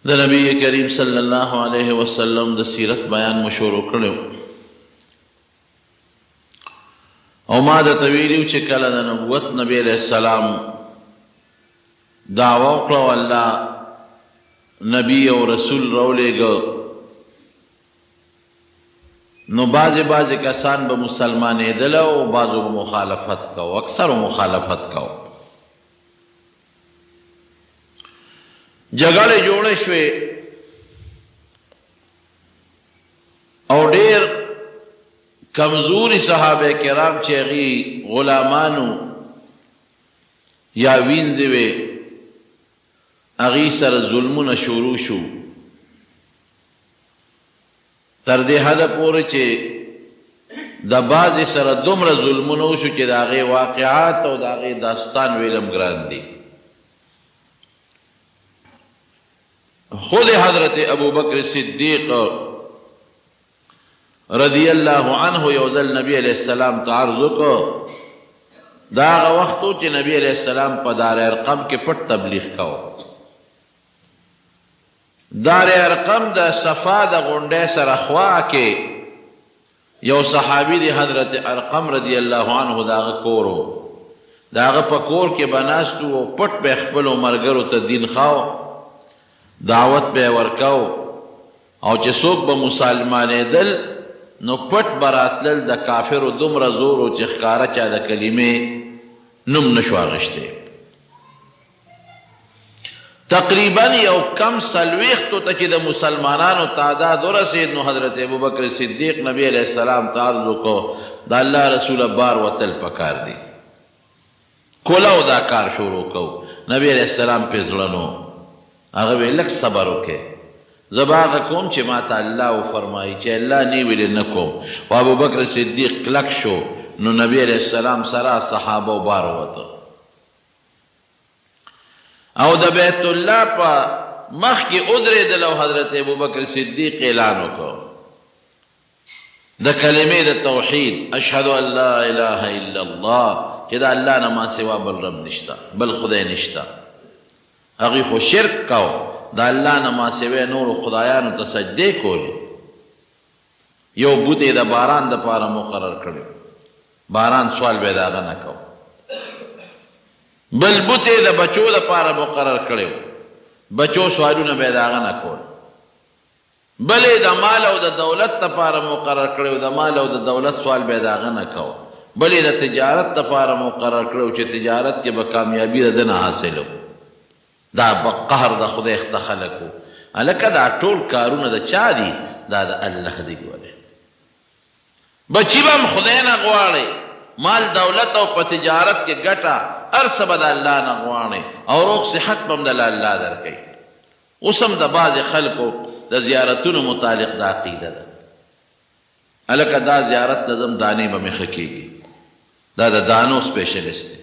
د نبی کریم صلی الله علیه وسلم د سیرت بیان مو شروع کړی او ما درته ویلي چې کله د نبوت نبی علیه السلام دعوه وکړه او الله نبی او رسول راولېږه، نو بعضې بعضې کسان به مسلمانېدل او بعضو به مخالفت کاوه، اکثرو مخالفت کاوه. جګړې جوړې شوې او ډېر کمزوري صحابه کرام چې هغوی غلامان وو یا وینځې وې، هغوی سره ظلمونه شروع شو، تر دې حده پورې چې د بعضې سره دومره ظلمونه وشو چې د هغې واقعات او د هغې داستان ویل هم ګران دي. خود حضرت ابوبکر صدیق رضی الله عنه یو ځل نبی علیه السلام ته عرض وکړ، دا هغه وخت و چې نبی علیه السلام په دار ارقم کې پټ تبلیغ کاوه. دار ارقم د صفا د غونډۍ سره خوا کې یو صحابي دی حضرت ارقم رضی الله عنه د هغه کور و، د هغه په کور کې به ناست وو او پټ به یې خپلو ملګرو ته دین ښاوه، دعوت به یې ورکاوه او چې څوک به مسلمانېدل نو پټ به راتلل، د کافرو دومره زور و چې ښکاره چا د کلمې نوم نه شو اخیستی. تقریبا یو کم څلوېښتو ته چې د مسلمانانو تعداد ورسېد نو حضرت ابوبکر صدیق نبی علیه السلام ته عرض وکړ، د الله رسوله بار وتل پکار دي، کولاو دا کار شروع کوو. نبی علیه السلام پرې زړه نه و، هغه ویل لږ صبر وکړئ، زه به هغه کوم چې ماته الله وفرمایي، چې الله نه ویلي نه کوم. خو ابوبکر صدیق کلک شو، نو نبی علیه السلام سره صحابه بار ووته. او د بیت الله په مخ کې ودرېدل او حضرت ابوبکر صدیق اعلان وکړ د کلمې د توحید، اشهد ان لا اله الا الله، چې د الله نه ما سوا بل رب نشته، بل خدای نشته. هغوی خو شرک کاوه، د الله نه ما سوا نورو خدایانو ته سجدې کولې. یو بت یې د باران دپاره مقرر کړی، باران سوال به یې د هغه نه کاوه. بل بت یې د بچو لپاره مقرر کړی و، بچو سوالونه به یې د هغه نه کول. بل یې د مال او د دولت لپاره مقرر کړی و، د مال او د دولت سوال به یې د هغه نه کاوه. بل یې د تجارت لپاره مقرر کړی و چې تجارت کې به کامیابي د ده نه حاصله. دا په قهر د خدای اخته خلک وو. هلکه دا ټول کارونه د چا دي؟ دا د الله دي ګورې. بچي به هم خدای نه غواړې، مال دولت او په تجارت کې ګټه هر څه به د الله نه غواړې او روغ صحت به هم د الله درکوي. اوس هم د بعضې خلکو د زیارتونو متعلق دا عقیده ده. هلکه دا زیارت ته ځم دانې به مې ښه کېږي. دا د دانو سپیشلیست دی.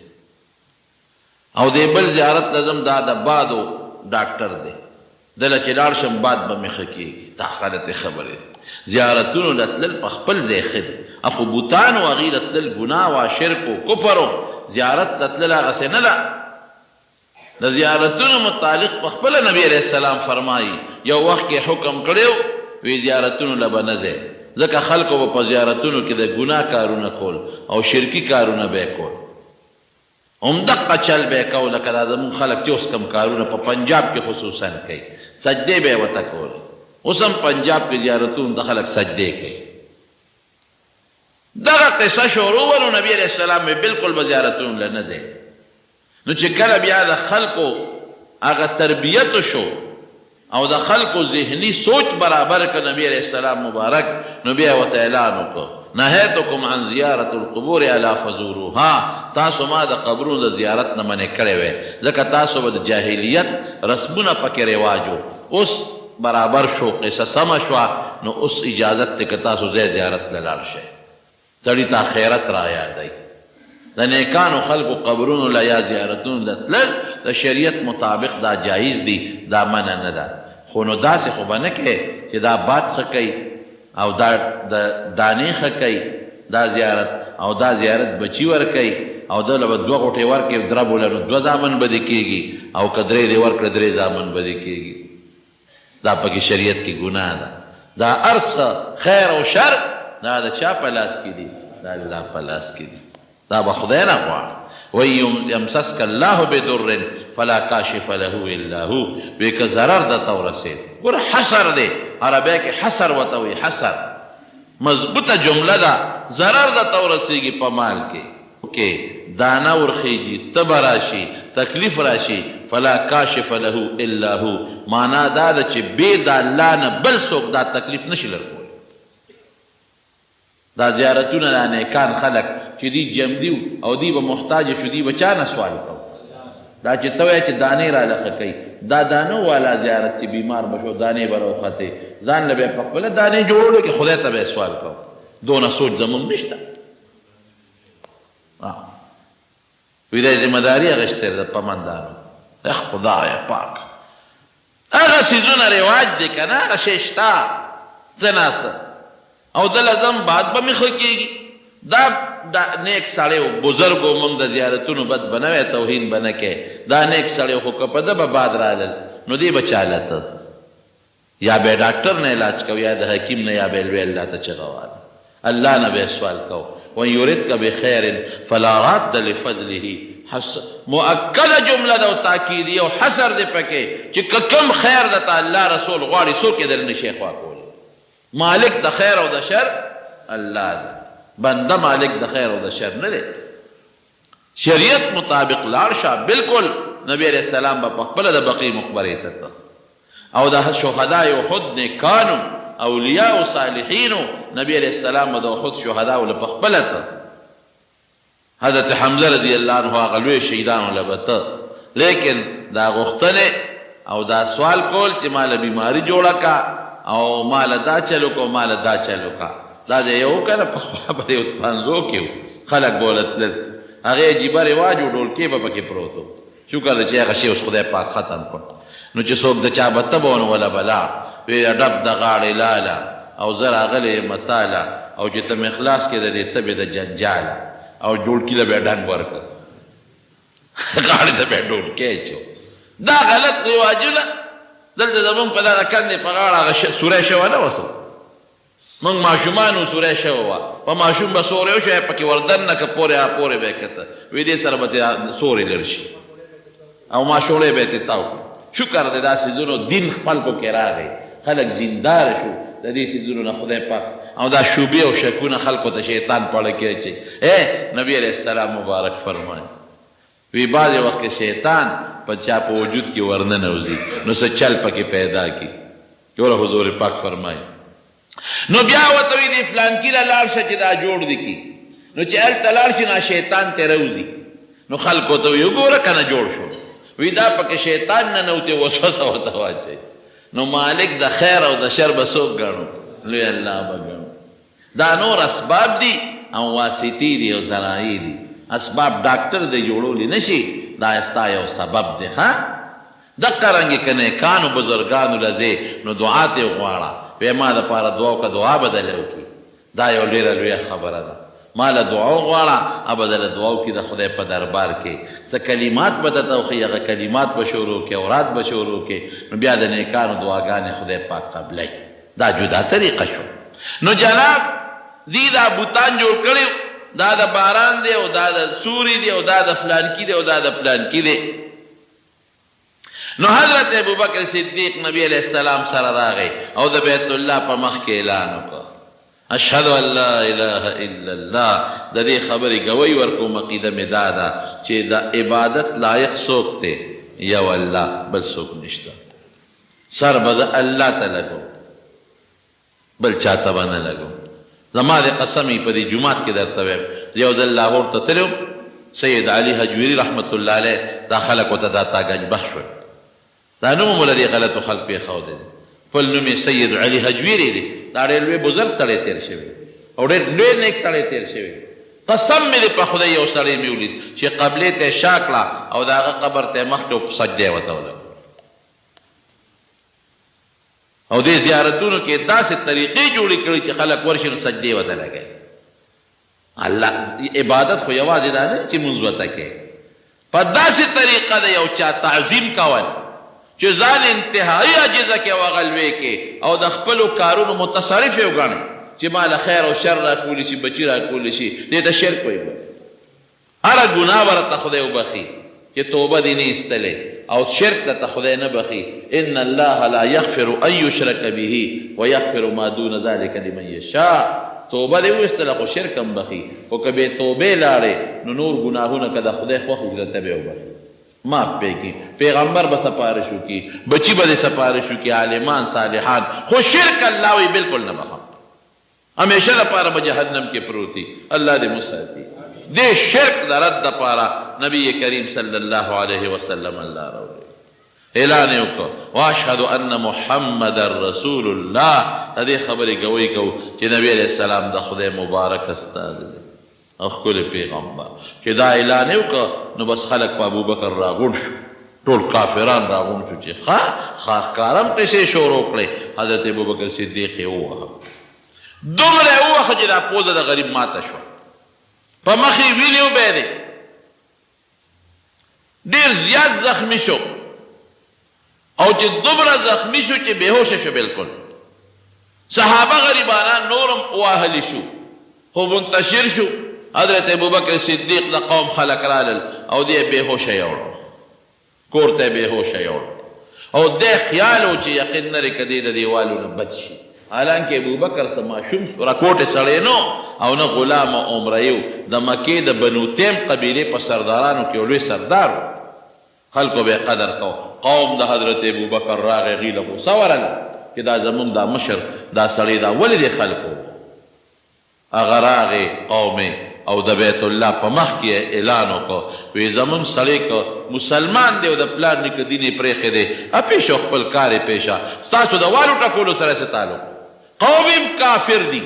او دې بل زیارت ته ځم دا د بادو ډاکټر دی دله چې لاړ شم باد به مې ښه کېږي. دا غلطې خبرې دي. زیارتونو له تلل په خپل ځای ښه دي، اخو بتانو هغوی له تلل ګناه وه، شرک و، کفر و، زیارت ته تلل هغسې نه ده. د زیارتونو متعلق په خپله نبي علیه السلام فرمایي، یو وخت کې حکم کړی و، وي زیارتونو له به نه ځئ، ځکه خلکو به په زیارتونو کې د ګناه کارونه کول او شرکي کارونه به یې کول. همدقه چل به یې کاوه لکه دا زموږ خلک چې اوس کوم کارونه په پنجاب کې خصوصا کوي، سجدې به یې ورته کولې. اوس هم پنجاب کې زیارتونو ته خلک سجدې کوي. دغه قصه شروع وه نو نبي علیه السلام وې بالکل به زیارتونو له نه ځئ. نو چې کله بیا د خلکو هغه تربیت وشو او د خلکو ذهني سوچ برابر کړ نبي علیه السلام مبارک، نو بیا یې ورته اعلان وکړ، نهیتکم عن زیارة القبور الا فزوروها، تاسو ما د قبرونو د زیارت نه منع کړی وی، ځکه تاسو به د جاهلیت رسمونه پکې رواج وو، اوس برابر شو، قصه سمه شوه، نو اوس اجازت دی که تاسو ځئ زیارت له لاړ شئ. سړي ته اخرت را یادوي. د نیکانو خلکو قبرونو له یا زیارتونو له تلل د شریعت مطابق دا جایز دي، دا منع نه ده، خو نو داسې خو به نه کوې چې دا باد ښه کوي او دا د دانې ښه کوي دا زیارت او دا زیارت بچي ورکوي او ده له به دوه غوټې ورکړې درب له نو دوه زامن به دې کېږي او که درې دې ورکړې درې زامن به دې کېږي. دا پکې شریعت کې ګناه ده. دا هر څه خیر او شر دا د چا په لاس کې دي؟ د الله په لاس کې دي. دا به خدای نه غواړي. وان یمسسک الله بضر فلا کاشف له الا هو، وی که ضرر درته ورسید، ګوره حصر دی، عربی کې حصر ورته وایي، حصر مضبوطه جمله ده، ضرر درته ورسیږي په مال کې، کې دانه ورخیږي، تبه راشي، تکلیف راشي، فلا کاشف له الا هو، مانا دا ده چې بې د الله نه بل څوک دا تکلیف نشي لر کولی. دا زیارتونه دا نیکان خلک چې دی جمدي او دی به محتاج شو، دی به چا نه سوال کو؟ دا چې ته وایې چې دانې راله ښه کوي، دا دانو والا زیارت چې بیمار به شو دانې به راوختې، ځان له به یې په خپله دانې جوړولو کې خدای ته به یې سوال کو. دونه سوچ زموږ نشته. وی دا ذمہ داری اغشتې ده پمندانو. اے خدای پاک، هغه څیزونه رواج دی که نه، هغه شی شته څه نا څه، او دله ځم بعد به مې ښه کېږي. دا دا نیک سړی و، بزرګ و، موږ د زیارتونو بد به نه وای، توهین به نه کوې. دا نیک سړی و، خو که په ده به باد رالل نو دی به چاله ته یا به ډاکټر نه علاج کو، یا د حکیم نه، یا به لوی الله ته چغه واله، الله نه به سوال کو. وان یردک بخیر فلا راد لفضله، حس مؤکده جمله ده او تاکیدی او حصر دی پکې چې که کوم خیر درته الله رسول غواړي څوک یې در نشي خوا کولی. مالک د خیر او د شر الله دی، بنده مالک د خیر او د شر نه دی. شریعت مطابق لاړ شه بلکل. نبی علیه السلام به پخپله د بقیع مقبرې ته ته او د شهداء احد نیکانو اولیاء او صالحینو، نبی علیه السلام به د احد شهداو له پخپله ته، حضرت حمزه رضی الله عنه هغه لوی شهیدانو له به ته، لیکن دا غوښتنې او دا سوال کول چې ماله بیماری جوړه کا او ماله دا چل وکړه او ماله دا چل وکړه، دا ځای یو کنه پخوا به یو پنځو کې وو، خلک به ورته تلل، هغه عجیبه رواج و، ډولکې به پکې پروت و، شکر دی چې هغه شی اوس خدای پاک ختم کړ. نو چې څوک د چا به تبه وه نو وله به لاړ، وی د ډب د غاړې لاله او زه راغلی یم تاله، او چې ته مې خلاص کړې د دې تبې د جنجاله، او ډولکي له به یې ډنګ ورکړ، غاړې ته به یې ډولکی اچو. دا غلط رواجونه دلته زمونږ په دغه کندې په غاړه هغه سوری شوی نه وسو، موږ ماشومان وو، سوری شوی وه، په ماشوم به سوری وشو، یا پکې ور دننه که پورې ها پورې به یې کته، وي دې سره به ترې سوری لر شي او ماشوړی به یې ترې تاو کړ. شکر دی دا څیزونو دین خلکو کې راغی، خلک دیندار شو، د دې څیزونو نه خدای پاک او دا شبهې او شکونه خلکو ته شیطان په اړه کې اچوي. ای نبی علیه السلام مبارک فرمایي، وي بعضې وخت کې شیطان په چا په وجود کې ورننوځي نو څه چل پکې پیدا کړي. ګوره حضور پاک فرمایي. نو بیا ورته وایي دې فلانکي له لاړ شه چې دا جوړ دې کړي، نو چې هلته لاړ شي نو شیطان ترې راوځي، نو خلکو ته وایي وګوره که نه جوړ شو، وایي دا پکې شیطان ننوتی وسوسه ورته واچوي. نو مالک د خیر او د شر به څوک ګڼو؟ لوی الله به ګڼو. دا نور اسباب دي او واسطې دي او ذرایع دي. اسباب ډاکټر دې جوړولی نه شي، دا ستا یو سبب دی ښه. دقه رنګې که نیکانو بزرګانو له ځې نو دعا ترې وغواړه، وایه ما دپاره دعا وکړه، دعا به دله وکړي. دا یو ډېره لویه خبره ده. ما له دعا وغواړه، هغه به دله دعا وکړي د خدای په دربار کې. څه کلمات به درته وښيي، هغه کلمات به شروع کړې، اوراد به شروع کړې، نو بیا د نیکانو دعاګانې خدای پاک قبلوي. دا جدا طریقه شو. نو جناب دی دا بتان جوړ کړي، دا د باران دی او دا د سوري دی او دا د فلانکی دی او دا د پلانکی دی. نو حضرت ابوبکر صدیق نبی علیه السلام سره راغی او د بیت الله په مخ کې اعلان وکړ، اشهد ان لا اله الا الله، د دې خبرې ګواهي ورکوم، عقیده مې دا ده چې د عبادت لایق څوک دی؟ یو الله، بل څوک نشته. سر به زه الله ته لګوم، بل چاته به نه لګوم. زما دې قسم وي په دې جومات کې درته وایم، زه یو ځل لاهور ته تللی وم، سید علي هجویري رحمة الله علیه دا خلکو ته داتا ګنج بخش وایي، دا نوم هم له دې غلطو خلکو اېښودی دی، خپل نوم یې سید علي هجویري دی، دا ډېر لوی بزرګ سړی تېر شوی او ډېر لوی نېک سړی تېر شوی. قسم مې دې په خدای یو سړی مې ولید چې قبلې ته یې شا کړه او د هغه قبر ته یې مخ کړ او سجده یې ورته ولګوله. او دې زیارتونو کې داسې طریقې جوړې کړي چې خلک ورشي نو سجدې ورته لګوي. الله عبادت خو یوازې دا نه چې مونځ ورته کوې، په داسې طریقه د یو چا تعظیم کول چې ځان انتهايي عاجزه کړې او هغه لوی کړې او د خپلو کارونو متصرف یې وګڼې چې ما له خیر او شر راکولی شي، بچي راکولی شي، دې ته شرک وایي. بس هره ګناه به درته خدای وبخښي چې توبه دې نه ایستلې او شرک درته خدای نه بخښي، ان الله لا یغفر ان یشرک به ویغفر ما دون ذلک لمن یشاء، توبه دې وایستله خو شرک هم بخښي، خو که بې توبې لاړې نو نور ګناهونه که د خدای خوښ وي درته به یې وبخښي. معاف به کړي، پیغمبر به سفارش وکړي، بچي به دې سفارش وکړي، عالمان، صالحان، خو شرک الله وایي بلکل نه بخښم، همیشه لپاره به جهنم کې پروت وي، الله دې مو ساتي. دې شرک د رد لپاره نبی کریم صلی الله علیه وسلم الله راولېږه، اعلان یې وکړ، واشهد ان محمدا رسول الله، د دې خبرې ګواهي کوو چې نبی علیه السلام د خدای مبارک استازی دی. او ښکلی پیغمبر چې دا اعلان یې وکړ نو بس خلک په ابوبکر راغونډ شو، ټول کافران راغونډ شو چې ښه ښه ښکاره هم قصې شروع کړې، حضرت ابوبکر صدیق یې ووهه، دومره یې ووهه چې دا پوزه د غریب ماته شوه، په مخ یې وینې وبهېدې، ډېر زیات زخمي شو او چې دومره زخمي شو چې بې هوشه شو بالکل. صحابه غریبانان نور هم ووهل شو خو منتشر شو. حضرت ابوبکر صدیق د قوم خلک رالل او دی بې هوشه یوړ، کور ته یې بې هوشه یوړ او دی خیال و چې یقین نه لري که دی د دیوالو نه بچ شي. حالانکه ابوبکر څه ماشوم رکوټی سړی نه و او نه غلام او عمره و، د مکې د بنو تیم قبیلې په سردارانو کې یو لوی سردار و، خلکو به یې قدر کاوه. قوم د حضرت ابوبکر راغی، هغوی له غوسه ورغله چې دا زموږ دا مشر دا سړی دا ولې دې خلکو وواهه؟ هغه راغی قوم یې او د بیت الله په مخ کې یې اعلان وکړ، وې زموږ سړی که مسلمان دی او د پلار نیکه دین یې پرېښی دی، اپېشه او خپل کار یې پېشه، ستاسو د والو ټکولو سره یې څه تعلق؟ قوم یې هم کافر دي،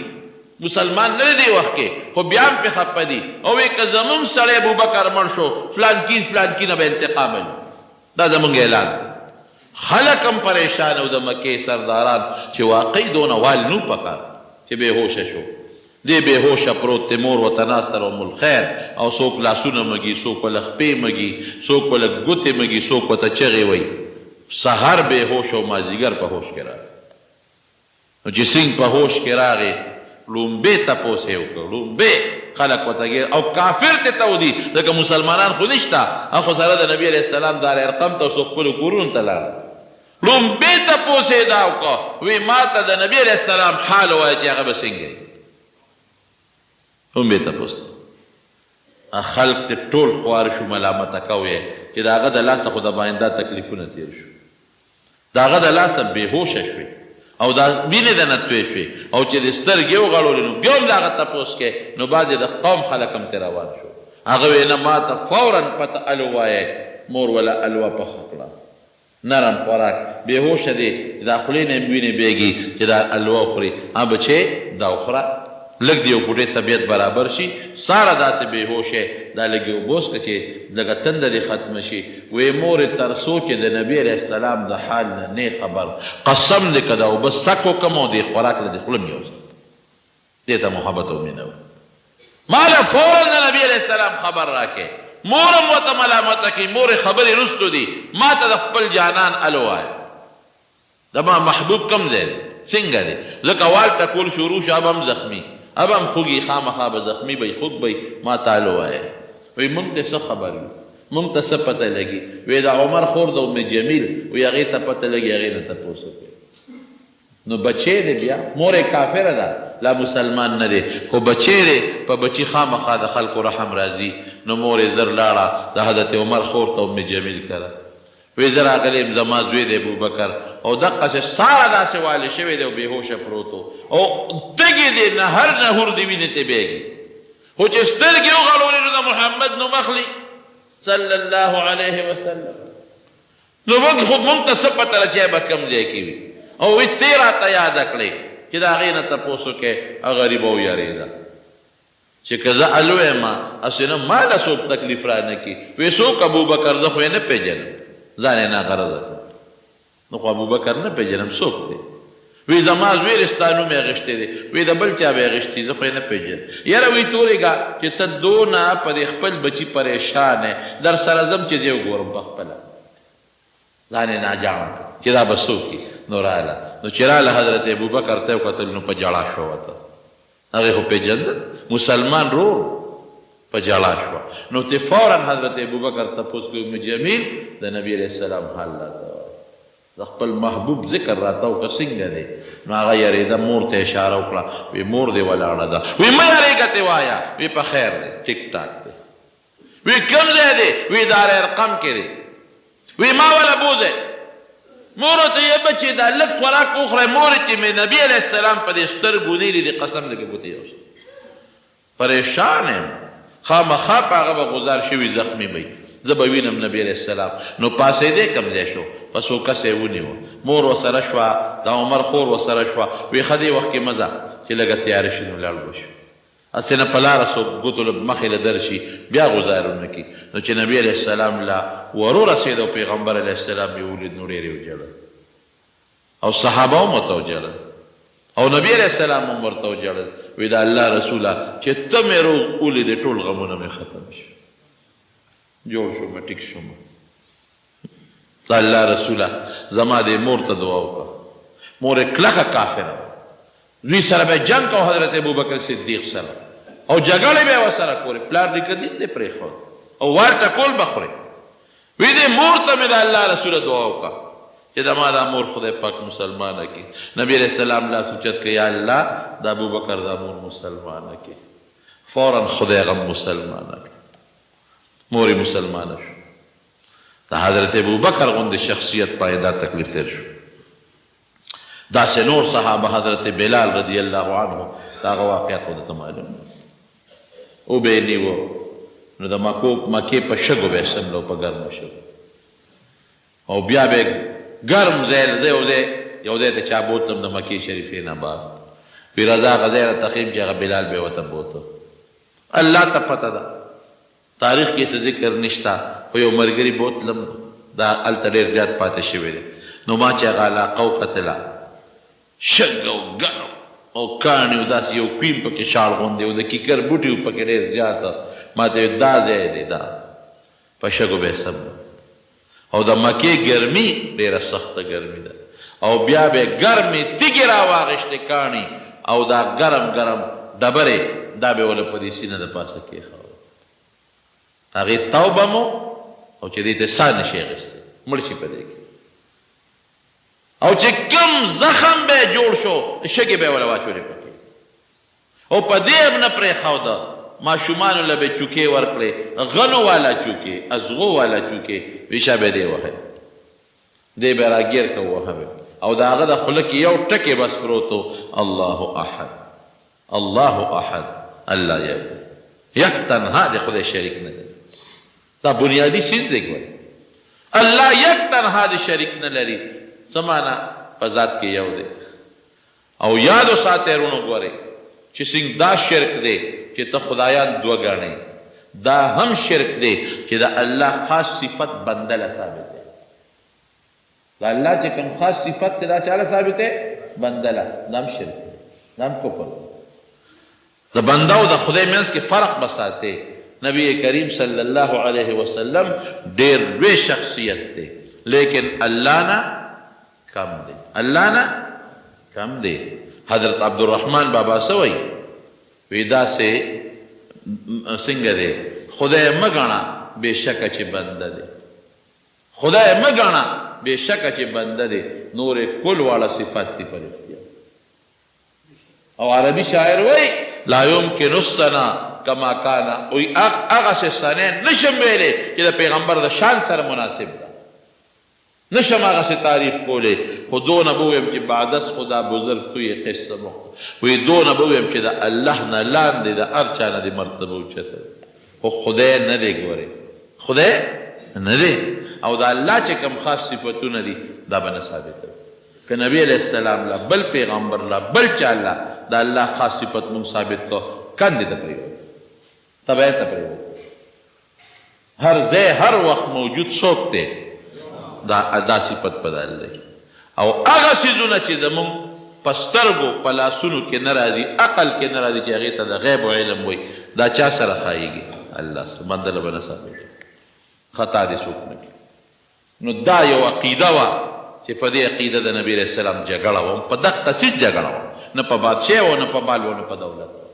مسلمان نه دی دې وخت کې، خو بیا هم پرې خپه دي او وې که زموږ سړی ابوبکر مړ شو، فلانکي فلانکي نه به انتقام اخلو، دا زموږ اعلان دی. خلک هم پریشان او د مکې سرداران چې واقعي دونه وال نه وو پکار چې بې هوشه شو. دی بې هوشه پروت دی، مور ورته ناسته ده ام الخیر او څوک لاسونه مږي، څوک ورله خپې مږي، څوک ورله ګوتې مږي، څوک ورته چغې وهي. سهار بې هوشه او مازدیګر په هوش کې راغی. نو چې سینګ په هوش کې راغی، ړومبی تپوس یې وکړ، ړومبی خلک ورته ګیر او کافر ته تاو دي، ځکه مسلمانان خو نشته، هغه خو سره د نبي علیه السلام دار ارقم ته څو خپلو کورونو ته لاړل. ړومبی تپوس یې دا وکړ، وی ماته د نبي علیه السلام حال ووایه چې هغه به څنګه وي؟ ړومبی تپوس دی. خلک ترې ټول خوار شو، ملامته کوو یې چې د هغه د لاسه خو د باندې دا تکلیفونه تېر شو. د هغه د لاسه بې هوشه شوې او دا وینې د نه توی شوې او چې دې سترګې وغړولې نو بیا هم د هغه تپوس کوې نو بعضې د قوم خلک هم ترې روان شو. هغه وې نه ماته فوراً پته الو وایه. مور وله الوه پخه کړه. نرم خوراک بې هوشه دې چې دا خولې نه هم وینې بهږي چې دا الوه وخوري. ها بچې دا وخوره. لږ دې یو ګوټی طبیعت برابر شي، ساره داسې بې هوشه دا لږې اوبه وڅښه چې لږه تنده دې ختمه شي، وې مورې تر څو چې د نبي علیه السلام د حال نه نې خبر، قسم دې که دا اوبه څک وکړم او دې خوراک له دې خوله مې یوسم. دې ته محبت او مینه وایي. ما له فوراً د نبي علیه السلام خبر راکړې، مور هم ورته ملامته کړي، مورې خبرې وروسته دي، ماته د خپل جانان حال ووایه. زما محبوب کوم ځای دی څنګه دی ځکه وال ټکول شروع شو اب هم زخمی اب هم خوږی خامخا به زخمی به خوږ به ما تال ووایه وی مونږ ته څه خبر یو مونږ ته څه پته لګی وی د عمر خور د ام جمیل وی هغې ته پته لګی هغې نه تپوس وکړئ نو بچی دی بیا مور یې کافره ده لا مسلمان نه دی خو بچی دی په بچی خامخا د خلکو رحم راځي نو مور یې زر لاړه د حضرت عمر خور ته ام جمیل کره وې زه راغلی یم زما زوی دی ابوبکر او دقسې ساره داسې والې شوی دی او بې هوشه پروت و او تږی دی نهر نهور دی وینې ترې بهږي خو چې سترګې وغړولې نو د محمد نوم اخلي صلی الله علیه وسلم نو موږ خو موږ ته څه پته ده چې به کوم ځای کې وي او وې ته راته یاده کړې چې د هغې نه تپوس وکړې هغه غریبه ویرېده چې که زه الویم هسې نه ما له څوک تکلیف را نه کړي. وې څوک ابوبکر زه خو یې نه پېژنم. ځان یې ناغرضه کړ. زه خو ابوبکر نه پېژنم څوک دی؟ وې زما زوی دی ستا نوم یې اخیستی دی. وې د بل چا به یې اخیستی وي زه خو یې نه پېژنم. یاره وې تورېږه چې ته دونه په دې خپل بچي پرېشان یې درسره ځم چې زه یې وګورم په خپله. ځان یې ناجاڼه کړ چې دا به څه وکړي. نو راله، نو چې راله حضرت ابوبکر ته یې وکتل نو په ژړا شوه ورته، هغې خو پېژندل مسلمان ورور و، په ژړا شوه. نو ترې فوراً حضرت ابوبکر تپوس کوي، ام جمیل د نبي علیه السلام حال راته ووایه، د خپل محبوب ذکر راته وکړه څنګه دی؟ نو هغه یریده، مور ته یې اشاره وکړه، وی مور دې ولاړه ده، وی مه یریږه ترې وایه، وی په خیر دی، ټیک ټاک دی. وی کوم ځای دی؟ وی دار ارقم کې دی. وی ما ولا بوځه. مور ورته یې بچې دا لږ خوراک وخوره. مور چې مې نبی علیه السلام په دې سترګو نه لیدې قسم دې که ګوتې یوسه. پریشان یم، خامخا په هغه به غوځار شوي زخمي به وي، زه به وینم نبی علیه السلام. نو پاڅېدی کوم ځای شو، په څو کسه یې ونیوه، مور ورسره شوه، د عمر خور ورسره شوه، وی ښه دې وخت کې مه ځه چې لږه تیاره شي نو لاړ به شو. هسې نه په لاره څوک ګوتو له مخې له درشي بیا غوځار ونه کړي. نو چې نبي علیه السلام له ورورسېد او پیغمبر علیه السلام یې ولید نو ډېر یې وژړل او صحابه هم ورته وژړل او نبي علیه السلام هم ورته وژړل، وی د الله رسوله چې ته مې روغ ولیدې ټول غمونه مې ختم شو، جوړ شوم، ټیک شوم. د الله رسوله زما دې مور ته دعا وکړه، مور یې کلکه کافره وه، دوی سره به یې جنګ کاوه حضرت ابوبکر صدیق سره او جګړې به یې ورسره کولې، پلار نیکه دین دې پرېښود او وار ټکول به خورې. وی دې مور ته مې د الله رسوله دعا وکړه چې زما دا مور خدای پاک مسلمانه کړي. نبي علیه السلام لاس اوچت کړ، یا الله د ابوبکر دا مور مسلمانه کړي. فورا خدای هغه مسلمانه کړه، مور یې مسلمانه شوه. د حضرت ابوبکر غوندې شخصیت باندې دا تکلیف تېر شو. داسې نور صحابه حضرت بلال رضی الله عنه د هغه واقعیت خو درته معلوم دی. وبه یې نیوه نو د مکو مکې په شګو به یې څملو په ګرمو شګو او بیا به یې ګرم ځای له یو ځای یو ځای ته چا بوتلم د مکې شریفې نه بعد وی راځه هغه ځای راته ښیم چې هغه بلال به یې ورته بوته. الله ته پته ده. تاریخ کې څه ذکر نشته خو یو ملګري بوتلم دا هلته ډیر زیات پاتې شوی دی نو ما چې هغه علاقه وکتله شګه او ګرم او کاڼي او داسې یو کویم پکې شاړ غوندې او د کیکر بوټي و پکې ډیر زیات ما ته ویل دا ځای دی دا په شګو به یې سم او د مکې ګرمي ډېره سخته ګرمي ده او بیا به یې ګرمې تیږې راواخیستې کاڼي او دا ګرم ګرم ډبرې دا به یې ورله په دې سینه د پاسه کېښوول هغې تاو به مو او چې دې ته ساه نه شي اخیستی مړ شي په دې کې او چې کوم زخم به یې جوړ شو شګې به یې ورله واچولې پکې. او په دې هم نه پرېښوده، ماشومانو له به چوکې ورکړې، غنو والا چوکې، ازغو والا چوکې، وی شابه دې وهئ. دی به راګېر کړ وهه به. او د هغه د خوله کې یو ټکی بس پروت و، الله احد، الله احد، الله یو دی، یک تنها دی، خدای شریک نه لري. دا بنیادي څیز دی ګورئ. الله یک تنها دی، شریک نه لري، څه معنی؟ په ذات کې یو دی. او یاد وساتئ وروڼو ګورئ چې څنګه دا شرک دی چې ته خدایان دوه ګڼې دا هم شرک دی چې د الله خاص صفت بنده له ثابت دی د الله چې کوم خاص صفت دی دا چاله ثابت دی بنده له دا هم شرک دی دا هم کفر دی د بنده او د خدای منځ کې فرق به ساتې. نبی کریم صلی الله علیه وسلم ډیر لوی شخصیت دی لیکن الله نه کم دی الله نه کم دی. حضرت عبدالرحمن بابا څه وایي؟ وی داسې څنګه دی خدای مه ګڼه بې شکه چې بنده دی خدای مه ګڼه بې شکه چې بنده دی نور یې کل واړه صفات دي په رښتیا. او عربي شاعر وایي لا يمکن الثنا کما کان وایي هغسې ثنا نشم ویلی چې د پیغمبر د شان سره مناسب ده نشم هغسې تعریف کولی خو دونه به ووایم چې بعد از خدا بزرګ تو یې قسط مخت وایي دونه به ووایم چې د الله نه لاندې د هر چا نه دې مرتبه اوچته خو خدای نه دی ګورې خدای نه دی او د الله چې کوم خاص صفتونه دي دا به نه ثابتوي که نبی علیه السلام له بل پیغمبر له بل چا له د الله خاص صفت مونږ ثابت کړ کندې ته پریوتو تبعی ته پریوتو هر ځای هر وخت موجود څوک دی دا دا صفت په الله او هغه څیزونه چې زمونږ په سترګو په لاسونو کې نه راځي عقل کې نه راځي چې هغې ته د غیب علم وایي دا چا سره ښایېږي الله سره بنده له به نه ثابت خطا دې څوک نه کړي. نو دا یو عقیده وه چې په دې عقیده د نبی علیه السلام جګړه وه، هم په دقه څیز جګړه وه، نه په بادشاهۍ وه، نه په مال وه، نه په دولت وه.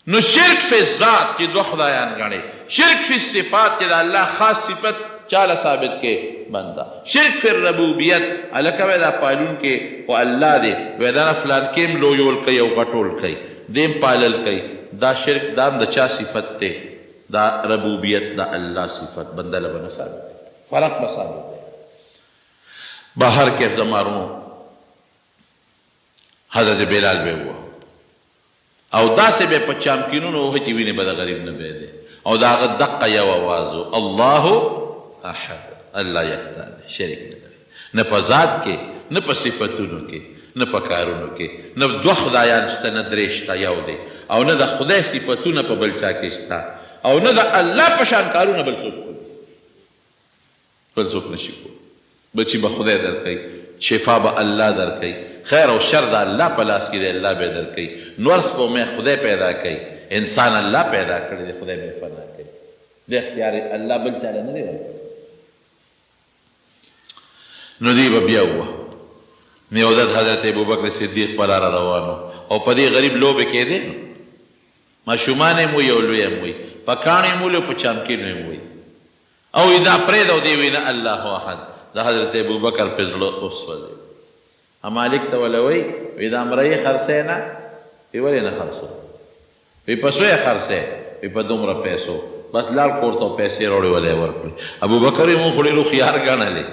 نو شرک فی الذات چې دوه خدایان ګڼې، شرک فی الصفات چې د الله خاص صفت چاله ثابت کړې؟ بنده، شرک فی الربوبیت هلکه وایه دا پالونکی خو الله دی، وایه دا فلانکی هم لویول کوي او غټول کوي، دی هم پالل کوي، دا شرک دا هم د چا صفت دی؟ دا ربوبیت د الله صفت بنده له به نه ثابتوي، فرق به ثابتوي. بهر کیف زما وروڼو حضرت بلال به ووهو او داسې به په چامکینونو وهه چې وینې به د غریب نه بهېدې او د هغه دقه یو اواز و، الله احد، الله یکتا دی، شریک نه لري، نه په ذات کې، نه په صفتونو کې، نه په کارونو کې، نه دوه خدایان شته، نه درې شته، یو دی، او نه د خدای صفتونه په بل چا کې شته او نه د الله په شان کارونه بل څوک کولی شي. بل څوک نشي کولی. بچي به خدای درکوي، شفا به الله درکوي، خیر او شر د الله په لاس کې دی، الله به یې درکوي، نور سپوږمۍ خدای پیدا کوي، انسان الله پیدا کړی دی، خدای به یې فنا کوي. دا اختیار الله بل چا له نه دی ورکړی. نو دی به بیا ووهو. نو یو ځل حضرت ابوبکر صدیق په لاره روان و او په دې غریب لوبې کېدې نو ماشومان یې هم وي او لوی هم وي، په کاڼو یې هم ولي او په چامکینو یې هم وي. او وی دا پرېږده او دی وی نه الله احد. د حضرت ابوبکر پۀ زړه وسوځېد. مالک ته وله وی، وی دا مريي خرڅوې نه؟ وی ولې نه خرڅوم؟ وی په څو یې خرڅوې؟ وی په دومره پیسو. بس لاړ کور ته او پیسې راوړې وله یې ورکړې. ابوبکر وی مونږ خو ډېر هوښیار ګڼلې.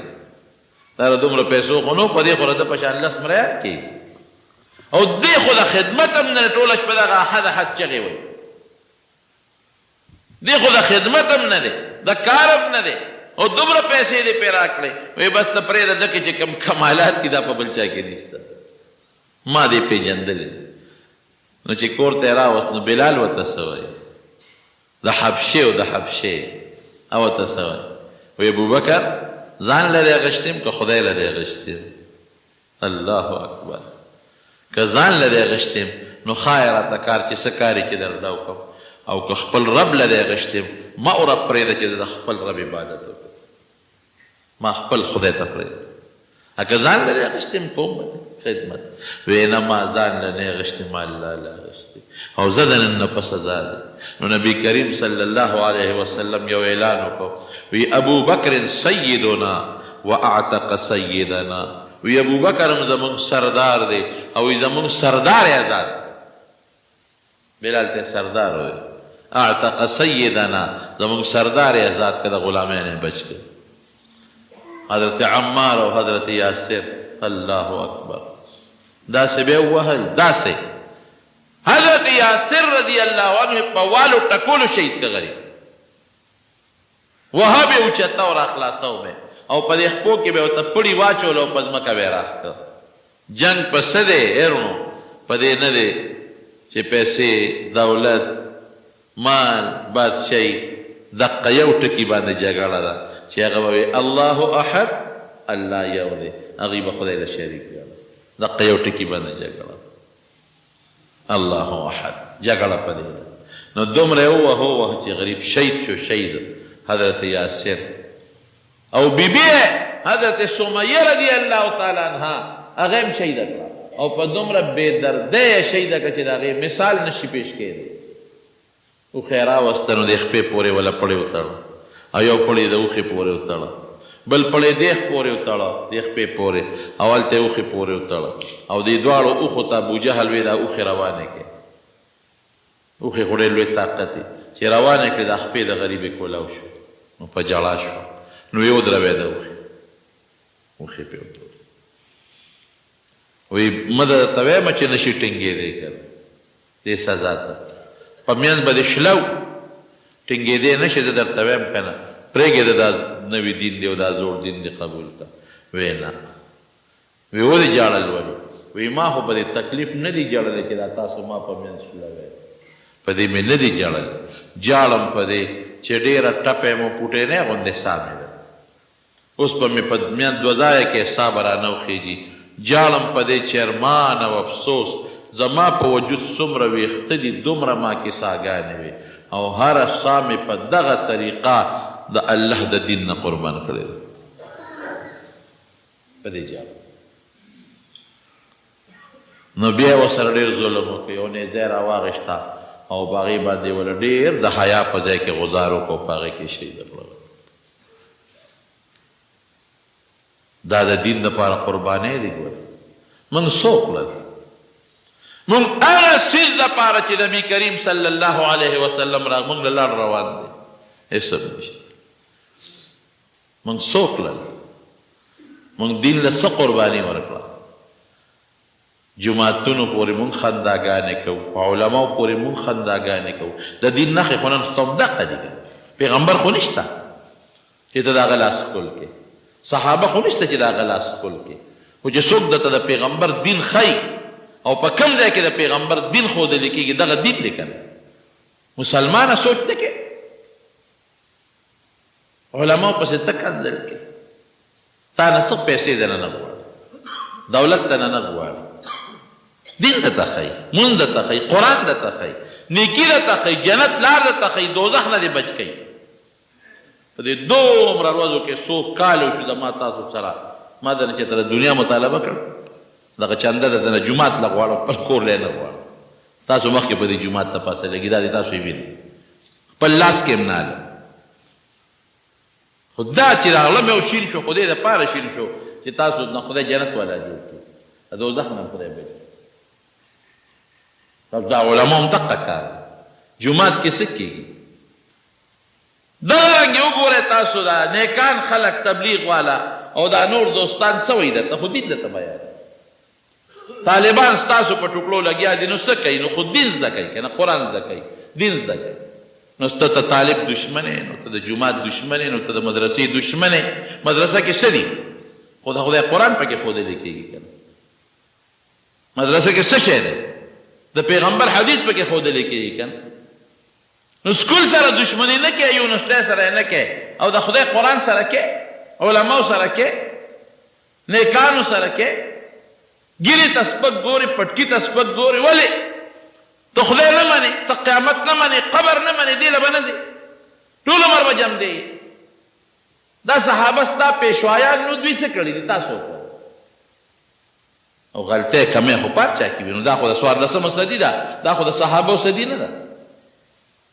دا د دومره پیسو خو نه و، په دې خو د ده په شان لس مریان کېږي. او دې خو د خدمت هم نه دی، ټوله شپه دغه احد احد چغې وهي. دی خو د خدمت هم نه دی، د کار هم نه دی او دومره پیسې دې پرې راکړې. وایي بس ته پرېږده، ده کې چې کوم کمالات دي دا په بل چا کې نشته، ما دې پېژندلی دی. نو چې کور ته یې راوست نو بلال ورته څه وایي، د حبشې و، د حبشې او ورته څه وایي، وایي ابوبکر ځان له دې اخیستې یم که خدای له دې اخیستې یم؟ الله اکبر که ځان له دی غشتې یم نو ښایه راته کار چې څه کار یې چې درله وکړم او که خپل رب له دی غشتې یم ما او رب پرېږده چې زه د خپل رب عبادت وکړم ما خپل خدای ته پرېږده که ځان له دی غشتې یم کوم به خدمت وې نه ما ځان له نه غشتې ما الله له غشتې او زه د نن نه پس ازاد یم. نو نبی کریم صلی الله علیه وسلم یو اعلان وکړ وی ابوبکر سیدنا واعتق سیدنا وی ابوبکر هم زمونږ سردار دی او وی زمونږ سردار یې ازاد کړ. بلال ته سردار وی اعتق سیدنا زمونږ سردار یې ازاد کړ د غلامۍ نه یې بچ کړ. حضرت عمار او حضرت یاسر الله اکبر داسې به ووهل داسې حضرت یاسر رضی الله عنه په والو ټکولو شهید کړ غریب وهه به اوچته او راخلاصو به او په دې خپو کې به ورته پړي واچول او په ځمکه به یې راښکه. جنګ په څه دی ای روڼو؟ په دې نه دی چې پیسې، دولت، مال، بادشاهي دقه یو ټکي باندې جګړه ده چې هغه به وي الله احد، الله یو دی، هغوی به خدای له شریک ګڼل. دقه یو ټکي باندې جګړه ده. الله احد جګړه په دې ده نو دومره یې ووهو وه چې غریب شهید شو شهید حضرت یاسر او بی بی حضرت سمیه رضی الله تعالی عنها هغه هم شهیده کړه او په دومره بې دردۍ یې شهیده کړه چې د هغې مثال نشي پیش کېدی. اوښه یې راوسته نو دې خپې پورې وله پړی وتړه او یو پړی یې د اوښې پورې وتړه بل پړی دېخ پورې وتړه دې خپې پورې او هلته یې اوښې پورې وتړه او دې دواړو اوښو ته ابوجهل وې دا اوښې روانې کړې اوښې خو ډېر لوی طاقت وي چې روانې کړې دا خپې د غریبې کولاو شوې نو په ژړا شوه نو یې ودروی د اوښې اوښې پرې ودرولې. وی مه درته وایم چې نشي ټینګېدی کنه دې سزا ته په مینځ به دې شلو ټینګېدی نشي زه درته وایم کنه پرېږده دا نوی دین دی او دا زوړ دین دی قبول که وی نه وی ولې ژاړل ولې وی ما خو په دې تکلیف نه دی ژړلی چې دا تاسو ما په مینځ شلوی په دې مې نه دی ژړلی ژاړم په دې چې ډېره ټپه مو پوټې نه غوندې ساه مې ده اوس به مې په میان دوه ځایه کې ساه به رانه وخیژي، ژاړم په دې چې ارمان او افسوس زما په وجود څومره ویښته دي دومره ما کې ساګانې وې او هره ساه مې په دغه طریقه د الله د دین نه قربان کړی ده په دې جام. نو بیا یې ورسره ډېر ظلم وکړ، یو نیزه یې راواخیسته او په هغې باندې یې ورله ډېر د حیا په ځای کې غوځار وکړ او په هغې کې یې شهیده کړله. دا د دین لپاره قربانۍ دي ګورئ موږ څه وکړل؟ موږ هغه څیز لپاره چې نبي کریم صلی الله علیه وسلم راغ موږ له لار روان دی هېڅ هم نشته. موږ څه وکړل؟ موږ دین له څه قرباني ورکړه؟ جوماتونو پورې موږ خنداګانې کوو، په علماو پورې موږ خنداګانې کوو، د دین نښې خو نن ستا همدقه دي کنه، پیغمبر خو نشته چې ته د هغه لاس ښکل کړې، صحابه خو نشته چې د هغه لاس ښکل کړې، خو چې څوک درته د پیغمبر دین ښیي او په کوم ځای کې د پیغمبر دین ښودل کېږي دغه دین دی کنه، مسلمانه سوچ نه کوې؟ علماو پسې ته کنځل کوې، تا نه څه پیسې درنه نه غواړي، دولت درنه نه غواړي، دین درته ښیي، مونځ درته ښیي، قرآن درته ښیي، نیکي درته ښیي، جنت لار درته ښیي، دوزخ نه دې بچ کوي. په دې دومره ورځو کې څو کاله وشو زما تاسو سره، ما درنه چېرته د دنیا مطالبه کړې؟ دغه چنده درنه جومات له غواړم، خپل کور له یې نه غواړم. ستاسو مخکې په دې جومات ته پاسه لګي، دا دې تاسو یې وینئ، خپل لاس کې هم نه الم. خو دا چې راغلم یو شین شو، خو دې لپاره شین شو چې تاسو نه خدای جنت والا جوړ کړي، د دوزخ نه خدای بچ کړي. تاسو دا علما هم دقه کار دی، جومات کې څه کېږي؟ دغه رنګ وګورئ تاسو دا نیکان خلک، تبلیغ والا او دا نور دوستان څه وایي درته؟ خو دین درته بیانوي. طالبان ستاسو په ټوکړو لګیا دي نو څه کوي؟ نو خو دین زده کوي کنه، قرآن زده کوي، دین زده کوي. نو ته ته طالب دشمن یې، نو ته د جومات دشمن یې، نو ته د مدرسې دشمن یې. مدرسه کې څه دي؟ خو د خدای قرآن پکې ښودل کېږي کنه. مدرسه کې څه شی دی؟ د پیغمبر حدیث پکې ښودل کېږي کنه. نو سکول سره دشمني نه کوي، یونیورسټۍ سره نه کوي، او د خدای قرآن سره کوي، علماو سره کوي، نیکانو سره کې ږیرې ته سپک ګورې، پټکي ته سپک ګورې، ولې؟ ته خدای نه منې، ته قیامت نه منې، قبر نه منې، دې له به نه ځې، ټول عمر به جمدې یې. دا صحابه ستا پیشوایان نو دوی څه کړي دي، تا څه وکړل؟ او غلطۍ کمې خو په هر چا کې وي، نو دا خو د څوارلسمه صدي ده، دا خو د صحابو صدي نه ده.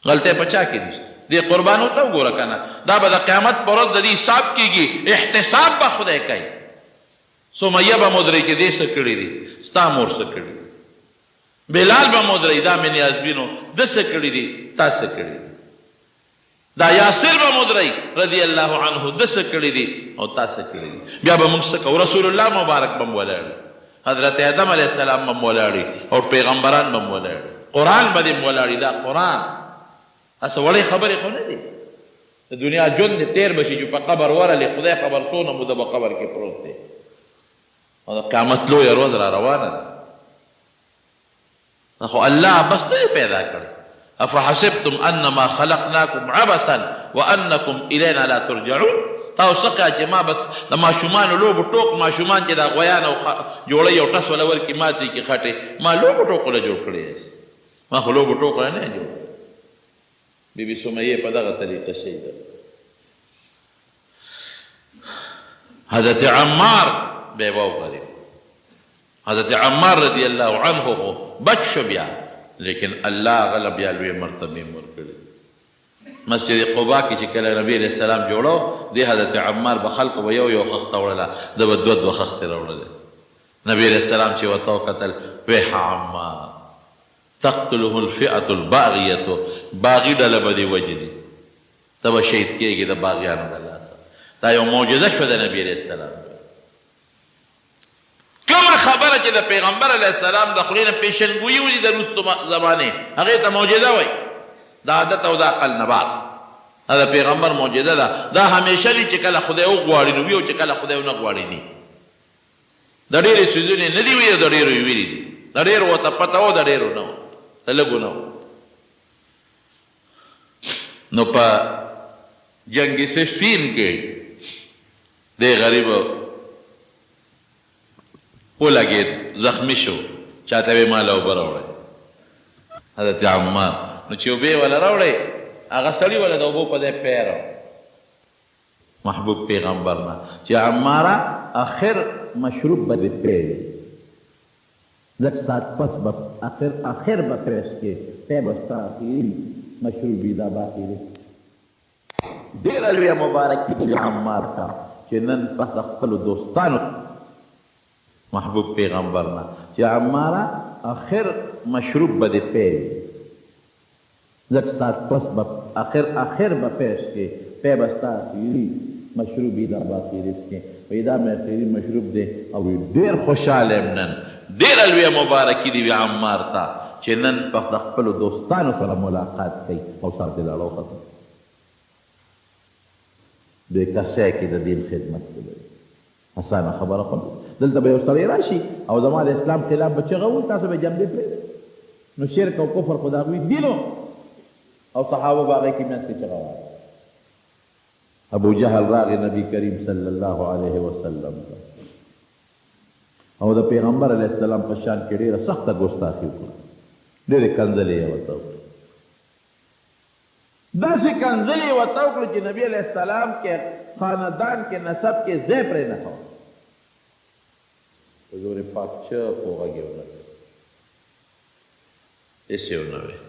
غلطۍ په چا کې نشته. دې قربانو ته وګوره کنه، دا به د قیامت پر ورځ د دې حساب کیږي، احتساب به خدای کوي. سمیه به مو درې چې دې څه کړي دي، ستا مور څه کړي دي. بلال به مو درې، دا مې نیازبینو ده څه کړي دي، تا څه کړي دي. دا یاسر به مو درې رضی الله عنه ده څه کړي دي او تا څه کړي دي. بیا به موږ څه کوو؟ رسول الله مبارک به مو ولاړ وي، حضرت آدم علیه السلام به هم ولاړ وي او پیغمبران به هم ولاړ وي، قرآن به دې هم ولاړ وي. دا قرآن هسې وړې خبرې خو نه دي. د دنیا ژوند دې تېر به شي چې په قبر ورغلې، خدای خبر څونه موده به قبر کې پروت دی او د قیامت لویه ورځ را روانه ده. دا خو الله عبث نه دی پیدا کړی. افحسبتم انما خلقناکم عبثا وانکم الینا لا ترجعون. تاسو څه خیال چې ما بس د ماشومانو لوبو ټوک، ماشومان چې دا غویان او جوړوي او ټس وله ورکړي ماتې کړي خټې، ما لوبو ټوکو له جوړ کړی یاست؟ ما خو لوبو ټوکو له نه جوړ کړی. بي بي سمیه په دغه طریقه شهیده شوه. حضرت عمار بېوه او غریب حضرت عمار رضی الله عنه خو بچ شو بیا، لیکن الله هغه له بیا لوی مرتبې هم ورکړې. مسجد قباء کې چې کله نبی علیه السلام جوړو، دې حضرت عمار به خلکو به یو یو خښته وړله، ده به دوه دوه خښتې راوړلې. نبی علیه السلام چې ورته وکتل، ویح عمار تقتله الفئة الباغیة، باغي ډله به دې وژني، ته به شهید کېږې د باغیانو د لاسه. دا یو معجزه شوه د نبی علیه السلام. کومه خبره چې د پیغمبر علیه السلام د خولې نه پیشنګویي وځي د وروستو زمانې، هغې ته معجزه وایي، د عادت او د عقل نه بعد. دا د پیغمبر معجزه ده، دا همیشه دي چې کله خدای وغواړي نو وي او چې کله خدای ونه غواړي نی. د ډېرو څیزونو یې نه دي ویلي او د ډېرو یې ویلي دي. د ډېرو ورته پته وه او د ډېرو نه وه، د لږو نه وه. نو په جنګ صفین کې دی غریب ولګېد، زخمي شو، چاته وې ماله اوبه راوړئ، حضرت عمار، نو چې اوبه یې وله راوړې، هغه سړي وله د اوبو په ځای پی راوړ. محبوب پیغمبر نه چې عماره اخر مشروب به دې پی وي، لږ ساعت پس به اخر اخر به پی څکې، پی به ستا اخري مشروب وي، دا باقي دی. ډېره لویه مبارکي دې وي عمار ته چې نن پس د خپلو دوستانو محبوب پیغمبر نه چې عماره اخر مشروب به دې پی وي، لږ ساعت پس به اخر اخر به پی څکې، پی به ستا اخري مشروب وي، دا به اخري څکې. وایي دا مې اخري مشروب دی او وایي ډېر خوشحاله یم نن، ډېره لویه مبارکي دې وي عمار ته چې نن په د خپلو دوستانو سره ملاقات کوي او سر دې لاړ وختم. بې کسۍ کې د دین خدمت کول اسانه خبره خو نه ده. دلته به یو سړی راشي او زما د اسلام خلاف به چغه ووهي، تاسو به یې جنبې پرېږدئ؟ نو شرک او کفر خو د هغوی دین و او صحابه به هغې کې منځ کې چغه وهله. ابو جهل راغی نبی کریم صلی الله علیه وسلم ته او د پیغمبر علیه السلام په شان کې ډېره سخته ګستاخي وکړه، ډېرې کنځلې یې ورته وکړې. داسې کنځلې یې ورته وکړې چې نبي علیه السلام کې خاندان کې نسب کې ځای پرې نه ښود. حضور پاک چپ و، غږ یې ونه کړ، هېڅ یې ونه ویل.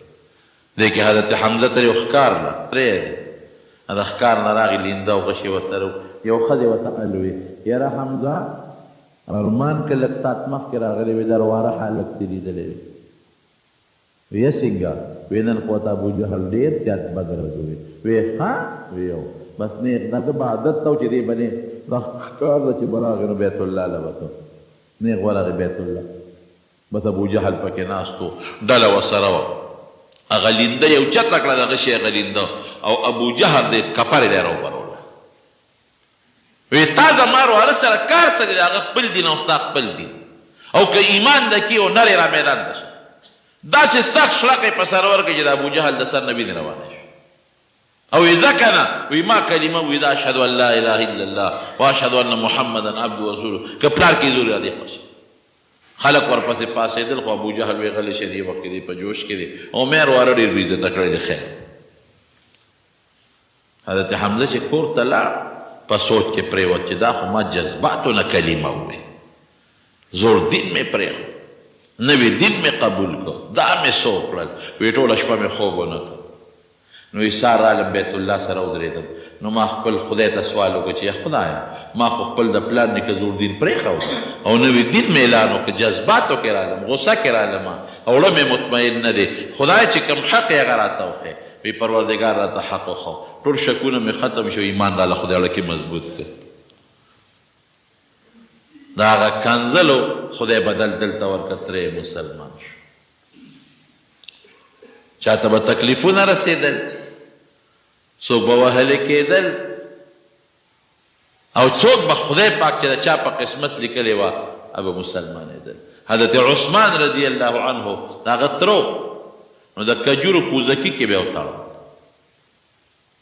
دې کې حضرت حمزه تر یو ښکار نه ترې دی، د ښکار نه راغی، لینده او غشي ورسره وو، یو ښځې ورته الوې، یاره حمزه ارمان که لږ ساعت مخکې راغلی وې، د رواره حالت دې لیدلی وی. ویه سنګه وی نن خو ورته ابو جهل ډیر زیات بد رد ووی وی ښه وی یو بس نیغ دا ده به عادت ته چې دی به نیغ د ښکار ده چې به راغی نو بیت الله له به ته نیغ ورغی بیت الله بس ابو جهل پکې ناست و ډله ورسره وه هغه لینده یې اوچته کړه د غشي هغه لینده او ابو جهل دې کپرې له راوبروله وی تا زما وراره سره کار څه دی د هغه خپل دین او ستا خپل دین او که ایمان د کی او نری را میدان ته شه داسې سخت شړق یې په سر ورکړ چې د ابو جهل د سر نه وینې روانې شوې او وی ځه کنه وی ما کلمه وی دا اشهد ان لا اله الا الله واشهد ان محمدا عبده ورسوله که پلار کې زور را دی خوش خلک ورپسې پاسېدل خو ابو جهل وی غلی شه دی وخت کې دی په جوش کې دی او مې واره ډیر بې عزته کړی دی خیر حضرت حمزه چې کور ته لاړ په سوچ کې پرېوت چې دا خو ما جذباتو نه کلمه ووې، زوړ دین مې پرېښود، نوی دین مې قبول کړ، دا مې څه وکړل، وې ټوله شپه مې خوب ونه کړ. نو وې سهار رالم بیت الله سره ودرېدم نو ما خپل خدای ته سوال وکړ چې یا خدایه ما خو خپل د پلار نیکه زوړ دین پرېښود او نوی دین مې اعلان وکړ، جذباتو کې رالم، غوسه کې رالم او زړه مې مطمئن نه دی، خدایه چې کوم حق یې هغه راته وښیه. وی پروردګار راته حق وښو ټول شکونه می ختم شو ایمان راله خدای ړه کی مضبوط کړ د هغه کنځلو خدای بدل دلته ورکړ ترې مسلمان شو چاته به تکلیفونه رسیدل څوک به وهل کېدل او څوک به خدای پاک چې د چا په قسمت لیکلې وه هغه به مسلمانېدل. حضرت عثمان رضی الله عنه د هغه تره و، نو د کجورو پوزکي کې به یې وتړه،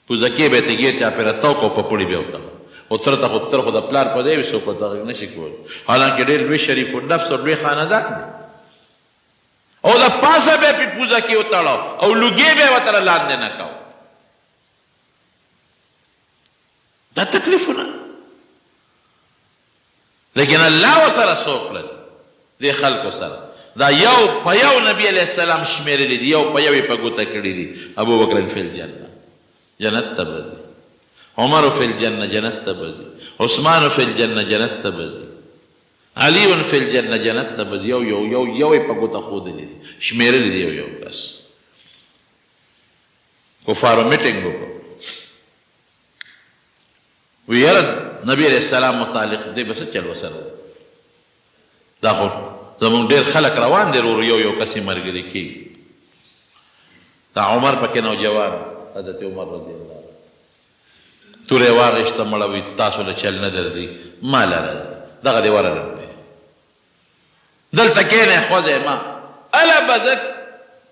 پوزکی به یې ترې ګیر چاپېره تاو کړ او په پړي به یې وتړه. خو تره ته خو تره خو د پلار په ځای وي، څوک ورته غږ نه شي کولی، حالانکه ډېر لوی شریف النفس او لوی خاندان دی. او د پاسه به یې پرې پوزکی وتړه او لوګی به یې ورته لاندې نه کاوه. دا تکلیفونه لیکن الله وسره سوکړل دې خلکو سره دا یو په یو نبی علیہ السلام شمیرلې دي، یو په یو یې په ګوته کړي دي. ابو بکر فی الجنه جنت ته به ځي، عمر فی الجنه جنت ته به ځي، عثمان فی الجنه جنت ته به ځي، علی فی الجنه جنت ته به ځي. یو یو یو یو یې په ګوته ښودلي دي، شمیرلي دي یو یو کس. کفارو میټینګ وکړ، وی یاره نبی علیه السلام متعلق دی به څه چل وسره وکړو، دا خو زمونږ ډیر خلک روان دي، ورو یو یو کس یې ملګري کېږي. دا عمر پکې نوجوان حضرت عمر رضی الله عنه توره یې واخیسته، مړه وي تاسو له چل نه درځي ما له راځي، دغه دې ورغلم دی دلته کېنئ خوځئ مه، هله به زه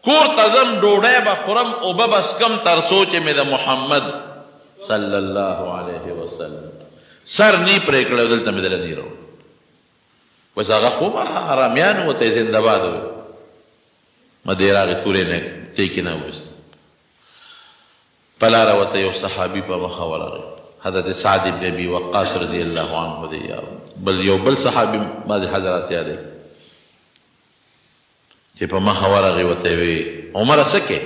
کور ته ځم، ډوډۍ به خورم، اوبه به څکم، تر څو چې مې د محمد صلی الله علیه وسلم سر نی پرې کړی او دلته مې دله نی راوړی. بس هغه خو به حرامیان وو، ورته یې زنده باد وویل. مدې راغی، تورې نه تېکې نه وویسته. په لاره ورته یو صحابي په مخه ورغی، حضرت سعد ابن ابي وقاص رضی الله عنه دی یا بل یو بل صحابي بعضې حضرات یادوي چې په مخه ورغی ورته یې وی عمره څه کوې؟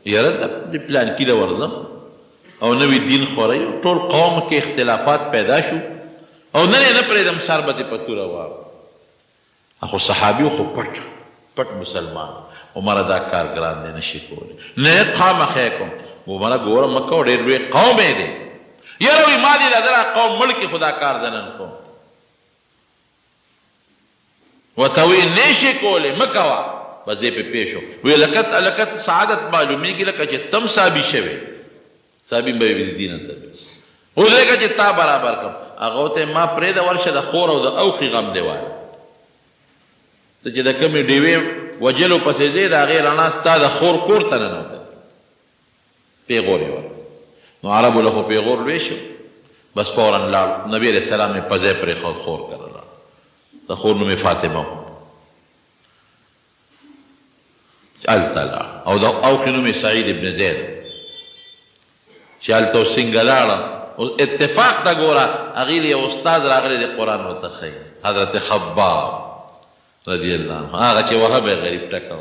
یاره د پلانکي له ورځم او نوی دین خوروي ټول قوم کې اختلافات پیدا شو او نن یې نه پرېږدم سر به دې په توره وهم. خو صحابي و خو پټ پټ مسلمان و عمره دا کار ګران دی نشې کولی نه خامخا یې کوم عمره ګوره مه کوه ډېر لوی قوم یې دی یاره وایي ما دې دا دغه قوم مړ کړي خو دا کار د نن کوم ورته وایي نشې کولی مه کوه بس دی پرې پوه شو وایي لکه لکه سعادت معلومېږي لکه چې تم صحابي شوی صحابي به د دینه ته ودرېږه چې تا برابر کړم. هغه ورته وایي، ما پرېږده ورشه د خور او د اوښي غم دې واله. ته چې د کومې ډیوې وژلو پسې ځې د هغې رڼا ستا د خور کور ته ننوتلې. پېغور یې ورکړ. نو عربو له خو پېغور لوی شو. بس فوراً لاړ. نبي علیه السلام یې په ځای پرېښود خور کره لاړ. د خور نوم یې فاطمه و. چې هلته لاړ او د اوښي نوم یې سعید ابن زید چې هلته اوس څنګه لاړه اوس اتفاق ته ګوره هغې له یو استاد راغلی دی قرآن ورته ښیي حضرت خباب رضی الله عنه هغه چې وهه به غریب ټکه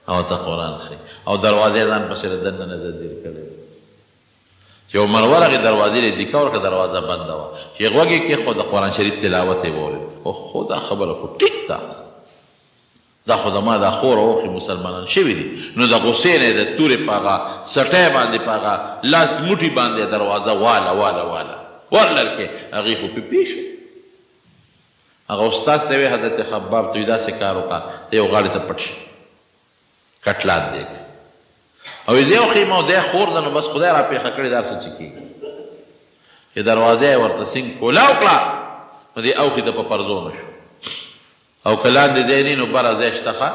او ته قرآن ښیي او دروازه یې ځان پسې له دننه نه زنځیر کړې چې عمر ورغی دروازې له دیکه ورکړه دروازه بنده وه چې غوږ یې کېښود د قرآن شریف تلاوت یې واورېد خو دا خبره خو ټیک ده دا خو زما دا خور او اوښې مسلمانان شوي دي، نو د غوسې نه یې د تورې په هغه څټی باندې په هغه لاس موټي باندې دروازه واله واله واله ورلرکې، هغې خو پې پوه شو. هغه استاد ته یې وویل، حضرت خباب ته وایي داسې کار وکړه، ته یو غاړې ته پټ شه، کټ لاندې کړه او وایي زه یې وښیم او دی خور ده نو بس خدای راپېښه کړې دا څه چې کېږي. چې دروازه یې ورته سینګ کولاو کړه نو دې اوښي ته په پرزو نه شو. او که لاندې ځای نی نو بره ځای شته ښه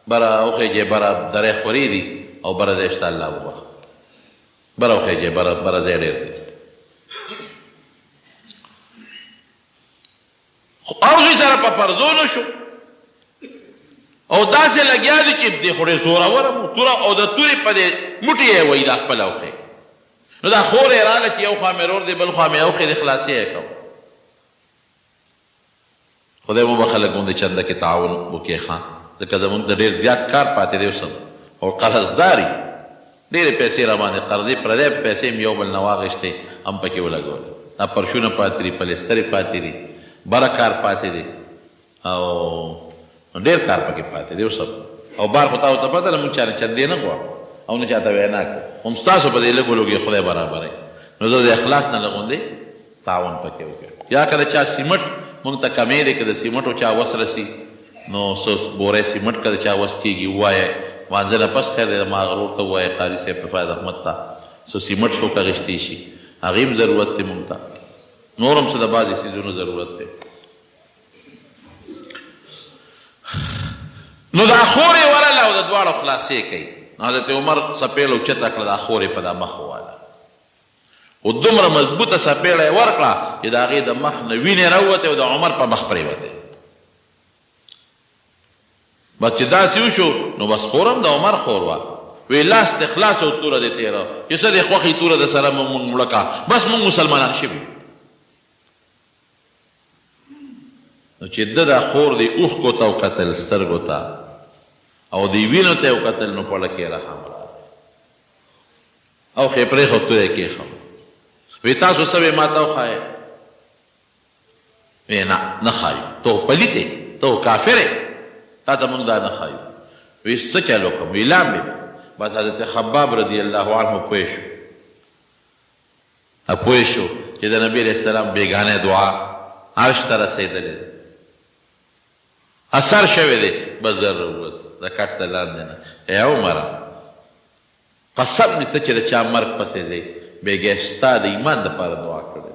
بره وخیژی بره دری خورې دي او بره ځای شته الله وبخښه بره وخیژی بره بره ځای ډیر دی خو اوغي سره په پرزو نه شو او داسې لګیا دي چې د خورې زورور توره او د تورې په دې موټي یې وایي دا خپله اوښې نو دا خور یې راله چې یو خوا مې رور دی بل خوا مې اوښې دې خلاصې یې کوم خدای مو بخښه لږ غوندې چنده کې تعاون وکړي ښه ځکه زمونږ ته ډېر زیات کار پاتې دی اوس هم او قرضدار یو ډېرې پیسې راباندې قرضې پردی پیسې هم یو بل نه واخیستې هم پکې ولګولې دا پرشونه پاتې دي پلسترې پاتې دي بره کار پاتې دی او ډېر کار پکې پاتې دی اوس هم او بار خو تاسو ته پته ده مونږ چا نه چندې نه غواړو او نه چاته وینا کوو هم ستاسو په دې لږو لږو یې خدای برابروي نو زه د اخلاص نه لږ غوندې تعاون پکې وکړي یا که د چا سیمټ مونږ ته کمې دی که د سیمټو چا وس رسي نو څه بورې سیمټ که د چا وس کیږي ووایه لمانځه نه پس خیر دی زما هغه ورور ته ووایه قاري صاحب کفایت احمد ته څه سیمټ څوک اخیستی شي هغې هم ضرورت دی مونږ ته نور هم څه د بعضې څیزونو ضرورت دی. نو دا خور یې ورله او د دواړو خلاصې کوي نو حضرت عمر څپېړه اوچته کړه دا خور یې په دا مخ وواله خو دومره مضبوطه څپېړه یې ورکړه چې د هغې د مخ نه وینې راووتې او د عمر په مخ پرېوتې. بس چې داسې وشو نو بس خور هم د عمر خور وه، وې لاس دې خلاص او توره دې تېره چې څه دې خوښي توره د سره مونږ مړه کا بس مونږ مسلمانان شوي. نو چې ده دا خور دې اوښکو ته وکتل سترګو ته او دې وینو ته یې وکتل نو په زړه کې یې رحم راغی. اوښ یې پرېښود توره یې کېښوده. وی تاسو څه وې ماته وښایئ. وی نه نه ښایو ته خو پلیت یې ته خو کافر یې تاته مونږ دا نه ښایو. وی څه چل وکړم وی لامبې به. بس حضرت خباب رضی الله عنه پوه شو پوه شو چې د نبي علیه السلام بېګانۍ دعا عرش ته رسېدلې ده. اثر شوی دی بس زر راووت د کټ د لاندې نه ای عمره! قسم دی ته چې د چا مرګ پسې ځې بېګا یې ستا د ایمان لپاره دعا کړې ده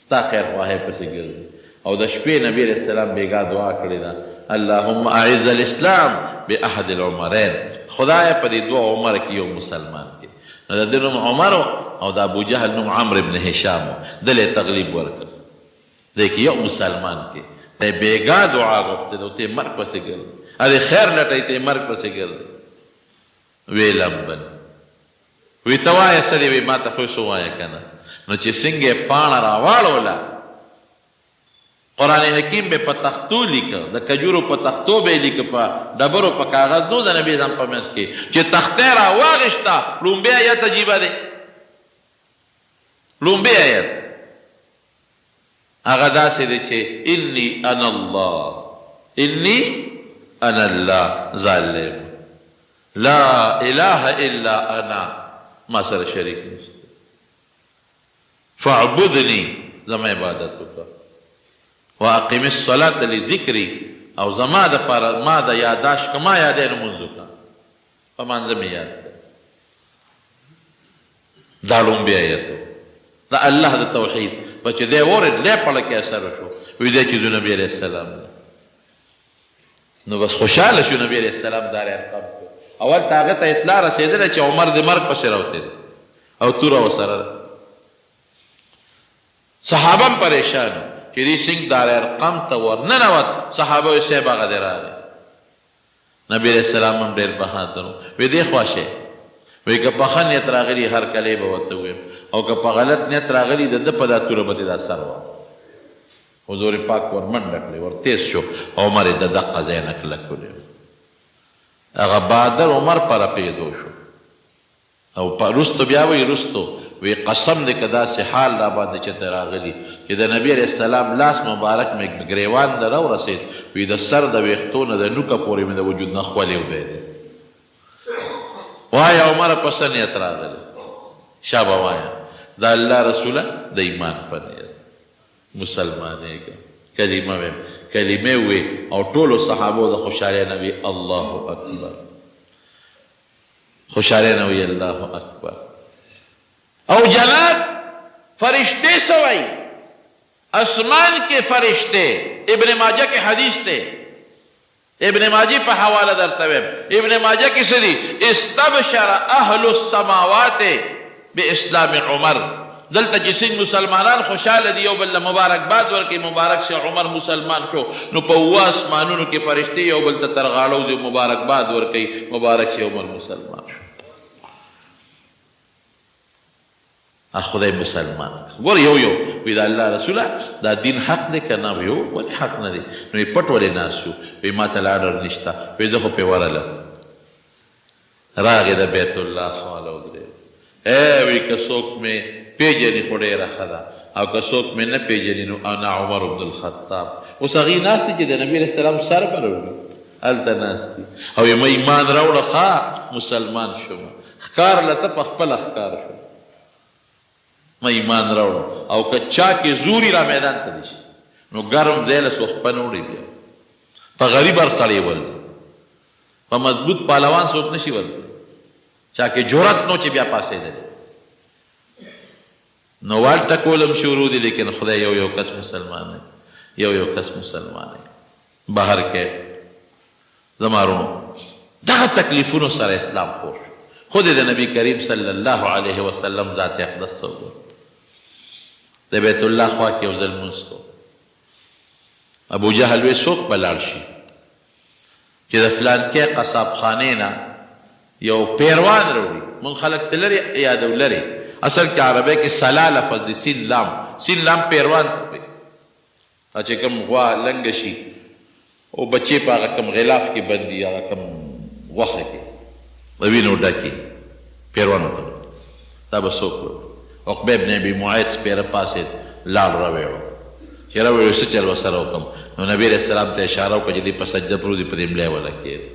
ستا خیر خواهۍ پسې ګرځي او د شپې نبي علیه السلام بېګا دعا کړې ده اللهم اعز الاسلام باحد العمرین خدایه په دې دوه عمر کې یو مسلمان کړې نو د ده نوم عمر او د ابوجهل نوم عمرو ابن هشام و ده له یې تغلیب ورکړ دې کې یو مسلمان کې ته بېګا دعا غوښتې ده او ته مرګ پسې ګرځې ادې خیر لټوي ته مرګ پسې ګرځې وی لمبل وی ته وایه څه دی وی ماته خو څه وایه کنه نو چې څنګه یې پاڼه راواړوله، قرآن حکیم به په تختو لیکه، د کجورو په تختو به یې لیکه، په ډبرو په کاغذ نو د نبي اسلام په منځ کې چې تخته یې راواخیسته، ړومبی آیت عجیبه دی، ړومبی آیت هغه داسې دی چې انی انا الله، انی انا الله ظالم لا اله الا انا، ما سره شریک نشته، فاعبدني، زما عبادت وکړه، واقم الصلاة لذکري، او زما دپاره ما د یاداشت که ما یادوې نو لمونځ وکړه، په لمانځه مې یاد کړه. دا ړومبی آیت و د الله د توحید په چې دی واورېد لی پړه کې اثر وشو، وی دی چې د نبي علیه السلام دی، نو بس خوشحاله شو. نبي علیه السلام دار ارقم کې اول ته هغه ته اطلاع رسېدله چې عمر د مرګ پسې راوتی دی او توره ورسره ده. صحابه هم پریشان وو چې دی څنګه دار ارقم ته ورننوت. صحابه وایي صاحب هغه دی راغی. نبي علیه السلام هم ډېر بهادر و، وایي دې خوا شئ، وایي که په ښه نیت راغلي هرکلی به ورته ووایم او که په غلط نیت راغلي د ده په دا توره به ترې دا سر واخلم. حضور پاک ور منډه کړې، ور تېز شو، عمر یې د دقه ځای نه کلک ونیو. هغه بادر عمر په رپېدو شو او په وروسته بیا وایي، وروسته وایي قسم دی که داسې حال راباندې چېرته راغلي چې د نبي علیه السلام لاس مبارک مې ګرېوان ته راورسېد، وایي د سر د وېښتو نه د نوکه پورې مې د وجود نه خولې وبهېدې. وایه عمره په څه نیت راغلې؟ شابه وایه د الله رسوله د ایمان په نیت. مسلمانېږم کلمه ویم، کلمه ووې او ټولو صحابو د خوشحالۍ نه وی الله اکبر، خوشحالۍ نه وی الله اکبر. او جناب فرشتې څه وایي؟ اسمان کې فرشتې، ابن ماجه کې حدیث دی، ابن ماجه په حواله درته وایم، ابن ماجه کې څه دي؟ استبشر اهل السماوات باسلام عمر. دلته چې څنګه مسلمانان خوشاله دي، یو بل له مبارکباد ورکوي، مبارک شه عمر مسلمان شو، نو په اووه اسمانونو کې فرشتې یو بل ته تر غاړو دي، مبارکباد ورکوي، مبارک شه عمر مسلمان شو. خدای مسلمان کړ. ګوره یو یو وی د الله رسوله دا دین حق دی که نه؟ وی هو، ولې حق نه دی؟ نو یې پټ ولې ناست یو؟ وی ماته لا اډر نشته. وی زه خو پرې ورغلم. راغی د بیت الله خواله ودرېد. ای وی که څوک مې پېژني خو ډېره ښه ده او که څوک مې نه پېژني نو انا عمر بن الخطاب. اوس هغوی ناست دي چې د نبي علیه السلام سر به راوړي، هلته ناست دي او وایي ما ایمان راوړه، ښه مسلمان شوم، ښکار له ته په خپله ښکار شوم، ما ایمان راوړو. او که چا کې زوري را میدان ته دي شي نو ګرم ځای له څوک خپه نه وړي، بیا په غریب هر سړی ورځي، په مضبوط پهلوان څوک نشي ورتلی، چا کې جرأت نو چې بیا پاڅېدلی نو وال ټکول هم شروع دي، لیکن خدای یو یو کس مسلمان دی، یو یو کس مسلمان دی. بهر کې زما وروڼو دغه تکلیفونو سره اسلام خور شو. خود د نبی کریم صلی الله علیه وسلم ذات اقدس ته وګوره، د بیت الله خوا کې یو ځل لمونځ کوو، ابو جهل وی څوک به لاړ شي چې د فلانکې قصابخانې نه یو پیروان راوړي. مونږ خلک ته لرې یادو، لرې اصل کې عربۍ کې سلا لفظ دی، سین لام، سین لام پیروان ته وایي. دا چې کوم غوا لنګه شي او بچې په هغه کوم غلاف کې بندي، هغه کوم غوښه کې د وینو ډکې پیروانو ته وایي، دا به څوک راوړي؟ عقبه ابن ابي معیط سپېره پاڅېد، لاړ راویړو، چې راویړو څه چل ورسره وکړم؟ نو نبي علیه السلام ته اشاره وکړه چې دی په سجده پروت دی، په دې ملا یې وله کېږده.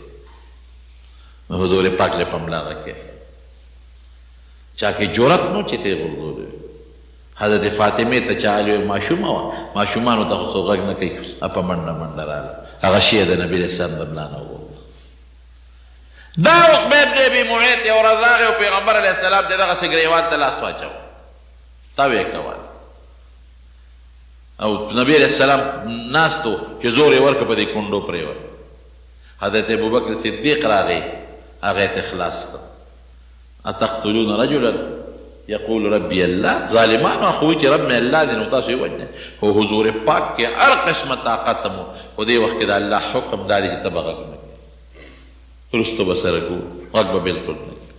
نو حضور پاک له په ملا هغه کېښود. چا کې جرأت نه و چې ترې غورځولی وي. حضرت فاطمې ته چا علي وویل، ماشومه وه، ماشومانو ته خو څوک غږ نه کوي، هغه په منډه منډه راغله، هغه شی یې د نبي علیه السلام د ملا نه وغورځاوه. دا عقبه ابن ابي معیط یوه ورځ راغی او پیغمبر علیه السلام ته یې دغسې ګرېوان ته لاس واچاوه، تاو یې کول او نبي علیه السلام ناست و چې زور یې ورکړ په دې کونډو پرېوت. حضرت ابوبکر صدیق راغی، هغه یې ترې خلاص کړ. اتقتلون رجلا یقول ربی الله، ظالمانو خو وایي چې رب مې الله دی نو تاسو یې وژنئ، خو حضور پاک کې هر قسمه طاقت هم و، خو دې وخت کې د الله حکم دا دی چې ته به غږ نه کوې، وروسته به سره ګورو، غږ به بلکل نه کوې.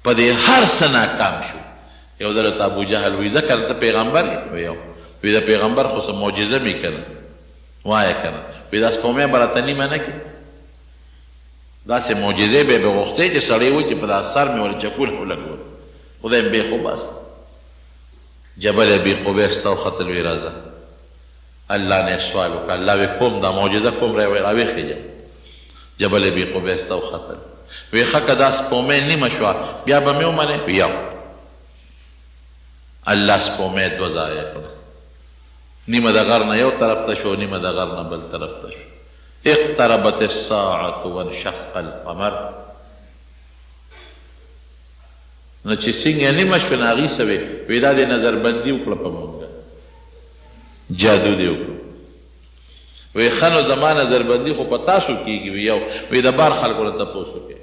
په دې هر څه ناکام شو. یو ځل ورته ابو جهل وایي، ځه کنه ته پیغمبر یې؟ وایي هو. وایي د پیغمبر خو څه معجزه مې کنه، وایه کنه. وایي دا سپومۍ به راته نیمه نه کړې؟ داسې معجزې به یې به غوښتې چې سړی وایي چې په دا سر مې ولې چکونه ولګول، خدای مې بېخ وباسه. جبل ابي قبیس ته وختل، وایي راځه. الله نه یې سوال وکړ، الله وایي کوم دا معجزه کوم راویې جبل ابي قبیس ته وختل، وایي ښه که دا سپومۍ نیمه شوه بیا به مې ومنې؟ وایي یو. الله سپومۍ دوه ځایه کړه، نیمه د غر نه یو طرف ته شو، نیمه د غر نه بل طرف ته شو. اقتربت الساعة وانشق القمر. نو چې څنګه نیمه شوه نو هغوی څه وې؟ وایي دا دې نظربندي وکړه په مونږ، جادو دې وکړو. وایي ښه نو زما نظربندي خو په تاسو کېږي. وایي یو. وایي د بار خلکو نه تپوس وکړئ،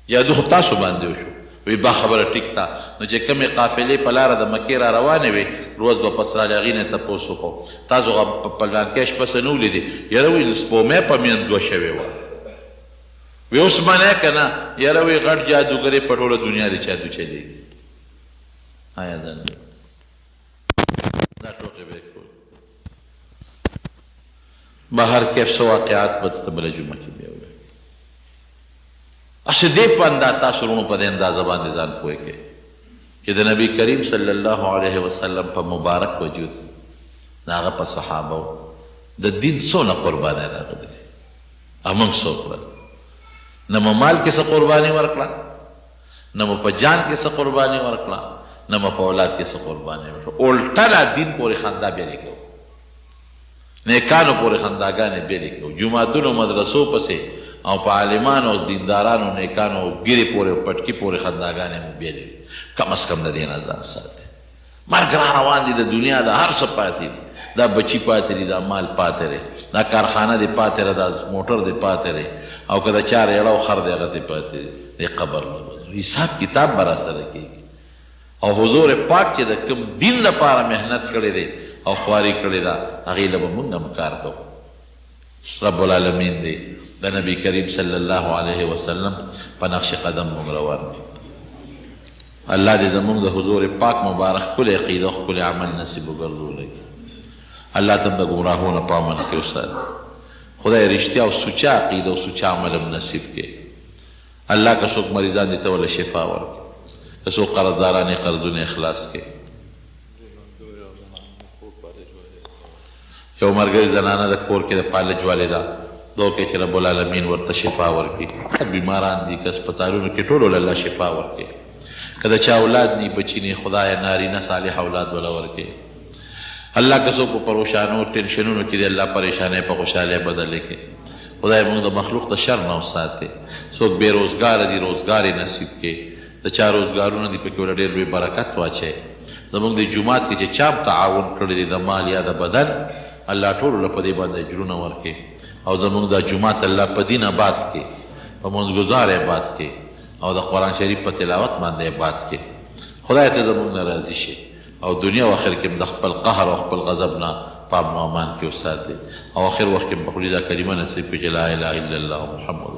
جادو خو تاسو باندې وشو. وایي با خبره ټیک ده. نو چې کومې قافلې په لاره د مکې را روانې وې، روز به پس راغلې، هغې نه تپوس وکړو، تاسو په پلانکۍ شپه څه نه ولیدې؟ یاره وایي د سپومۍ په میند دوه شوې وه. وایي اوس منې که نه؟ یاره وایي غټ جادوګرې په ټوله دنیا دې جادو چلېږي. آیا دا نه دا ټوکې به یې کولې. بهر کیف څه واقعات به درته بله جمعه کې بیا ووایم. هسې دې په اندازه تاسو وروڼو په دې اندازه باندې ځان پوه کړئ چې د نبي کریم صلی الله علیه وسلم په مبارک وجود، د هغه په صحابو د دین څونه قربانۍ راغلي دي او موږ څه وکړل؟ نه مو مال کې څه قرباني ورکړه، نه مو په جان کې څه قرباني ورکړه، نه مو په اولاد کې څه قرباني ورکړه. الټه لا دین پورې خندا بیا کوو، نیکانو پورې خنداګانې بېلې کوو، جوماتونو مدرسو پسې او په عالمانو او دیندارانو نیکانو او ږیرې پورې او پټکي پورې خنداګانې مو بېلې وي. کم از کم د دې نه ځان ساتي. مرګ را روان دي، د دنیا د هر څه پاتې دي، دا بچي پاتې دي، دا مال پاتې دی، دا کارخانه دې پاتې ده، دا موټر دې پاتې دی، او که د چا رېړه او خر دی هغه ترې پاتې دی. دې قبر له به ځو، حساب کتاب به راسره کېږي. او حضور پاک چې د کوم دین لپاره محنت کړی دی او خواري کړې ده، هغې له به مونږ هم کار کوو. رب العالمین دې د نبی کریم صلی الله علیه وسلم په نقش قدم مونږ روان کړي. الله دې زمونږ د حضور پاک مبارک ښکلې عقیده او ښکلی عمل نصیب وګرځولی. الله ته هم د ګمراهو نه په امن کې وساتي. خدای رښتیا او سوچه عقیده او سوچه عمل هم نصیب کړي. الله که څوک مریضان دي ته وله شفا ورکړي، که څوک قرضداران یې قرضونه یې خلاص کړي. یو مرګري زنانه د کور کې د فالج والې ده، دعا وکړئ چې رب العالمین ورته شفا ورکړي. که بیماران دي، که هسپتالونو کې، ټولو له الله شفا ورکړي. که د چا اولاد نی، بچي نی، خدایه نارینه صالح اولاد وله ورکړي. الله که څوک په پروشانو ټینشنونو کې دي، الله پریشانۍ په خوشحالۍ بدلې کړي. خدای مونږ د مخلوق د شر نه وساتي. څوک بې روزګاره دي، روزګار یې نصیب کړي. د چا روزګارونه دي پکې وله ډېر لوی برکت واچوي. زمونږ دې جومات کې چې چا هم تعاون کړی دی د مال یا د بدن، الله ټولو له په دې باندې اجرونه ورکړي. او زمونږ دا جومات الله په دین آباد کړي، په منځګزار آباد کړي او د قرآن شریف په تلاوت باندې آباد کړي. خدای ته زمونږ نه راضي شي او دنیا او آخر کې هم د خپل قهر او خپل غضب نه په امن او امان کې وساتي او آخر وخت کې هم په خولې دا کلمه نصیب کړي چې لا اله الا الله محمد.